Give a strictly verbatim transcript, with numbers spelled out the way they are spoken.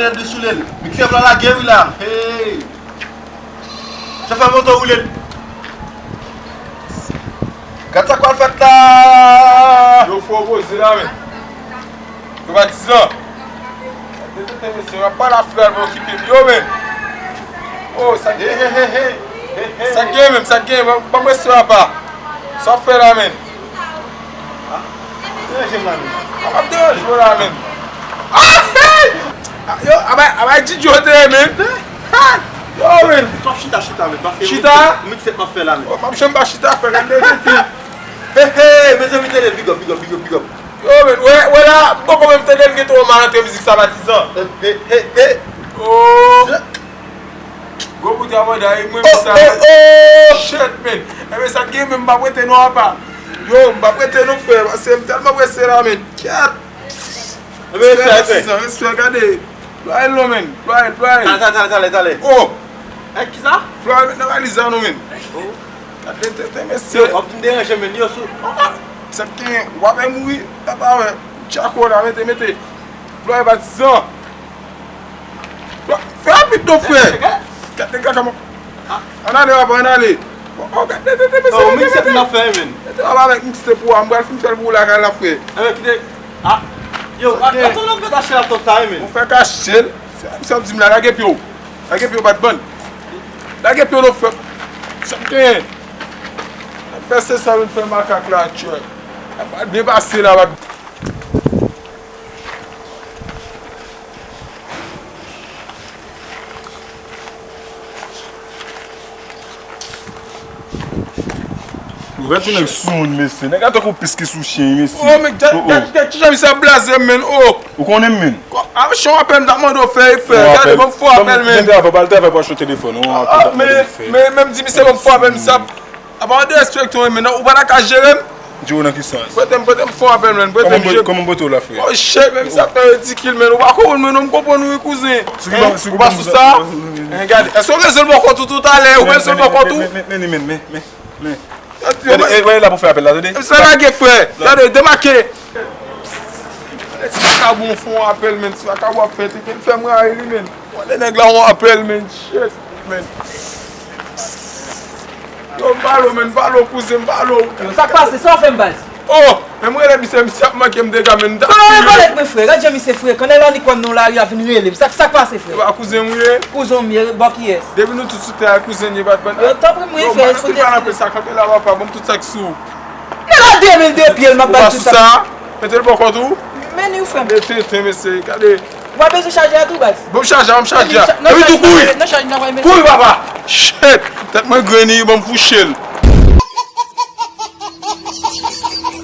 Tèt de soulye l. Miksè pral lage wi la. Hey! Chofè moto woule l. Gad sa k pral fèt la. Yo fò poze la men. Yo patizan. Tete mesye, w ap pale a frè l pa okipe m. Yo men. Oh, sa gen. Sa gen menm, sa gen. Ban m respe apa. Sa w ap fè la men. Deranje m la men. Sa w ap deranje w la men. Ah, hey! Ah, yo, abay, abay Djidjo te ye men. Yo men. Chita, chita men. Chita? Mixtape m ap fè la men. Oh, m ap janm pa chita frè, gade de tete. Hey, hey, mezanmi tande l, big up, big up, big up, big up. Yo men, wè, wè la, m poko menm tande l gen twò mal antre mizik sa patizan. Hey, hey, hey. Oh. Gwo bout a manda e mwen menm sa. Oh, oh. Shit men. Enben sa k gen men m pa prete non apa. Yo, m pa prete non frè, paske m tèlman prese la men. Kyèt. Enben respè, respè. Respè, gade. Plwaye l non men. Plwaye l, plwaye l. Tale, tale, tale, tale, tale. Oh. Èk kisa? Plwaye l met nan valiz la non men. Oh. Gade tete mesye. Yo, w ap vin deranje men. Yo sou. Sa k gen, w ap mouri. Tata wè. Tchako la, mete, mete. Plwaye patizan. Fè rapid non frè. Gade kaka mwen. Ann ale papa, ann ale. Oh, gade tete mesye. Oh, mixtape n ap fè men. Mete papa avèk mixtape pou ou a, m pral fin fè l pou ou lakay la frè. Enben kite. Ah. Yo, atann lòt fè kache la tòt sa men. Ou fè kache l. Se sa m di m la, lage pye w. Lage pye w bat bann. Lage pye w non frè. Sa m genyen. Fè se sa nou fè makak la tchè. Byen pase la bat. Ou gade yon nèg sou moun mesye. Nèg la tankou pis ki sou chen mesye. Oh men gade kijan misye ap blaze m men. Oh. Ou konnen m men. A se yon apèl m t ap mande w fè, frè. Gade ban m fè yon apèl men. Men travay, pa al travay pou achte telefòn. Men men m di misye ban m fè yon apèl misye ap Apa w derespekte w men ou pa ta ka jere m? Jere w nan ki sans? Prete m, prete m fon apèl men, prete m je. Kòman m prete w la frè? Oh shit men sa fè ridikil men ou pa konprann mwen non m konprann ou wi kouzen. Ou pa sou sa? Gade, èske w rezo l bò kont ou talè? Ou rezo l bò kont ou? Men men men men men men. Gade, e la pou fè apèl la tande. Sa lage frè. Gade, demake. Ti vakabon fon apèl men, ti vakabon ap fè tete l fè m rayi li men. Wale nèg la yon apèl men, shit men. Yo, m pale w, men, m pale w, kouzen, m pale w. Yo, sa k pase? Sa w fè m, baz? Oh, men m rele misye, misye ap manke m dega, men, m t ap kriye. Kòlèg mwen, frè, gad jan misye frekan, lè l annik wè m nan lari a vin rele m. Sa, sa k pase, frè? E pa kouzen m ye? Kouzen w m ye, bò kiyès? Depi nou tout sou tè a, kouzen n ye, pa, pa. Yo, tanpri, mwen, frè, fout de sa, kanpe la, papa, ban m tout sa k sou ou. Nèg la de mil de pye l, m ap bay tout sa. Ou pa sou sa? Mete l bò kont ou. Men li, frè m. Mete, mete, mesye, gade. Ou pa bezwen chaje a tou, baz? Bon, chaje a, m chaje a. Epi tou kouri. Kouri, papa. Shit. Tèt mwen grennen, ban m fouche l.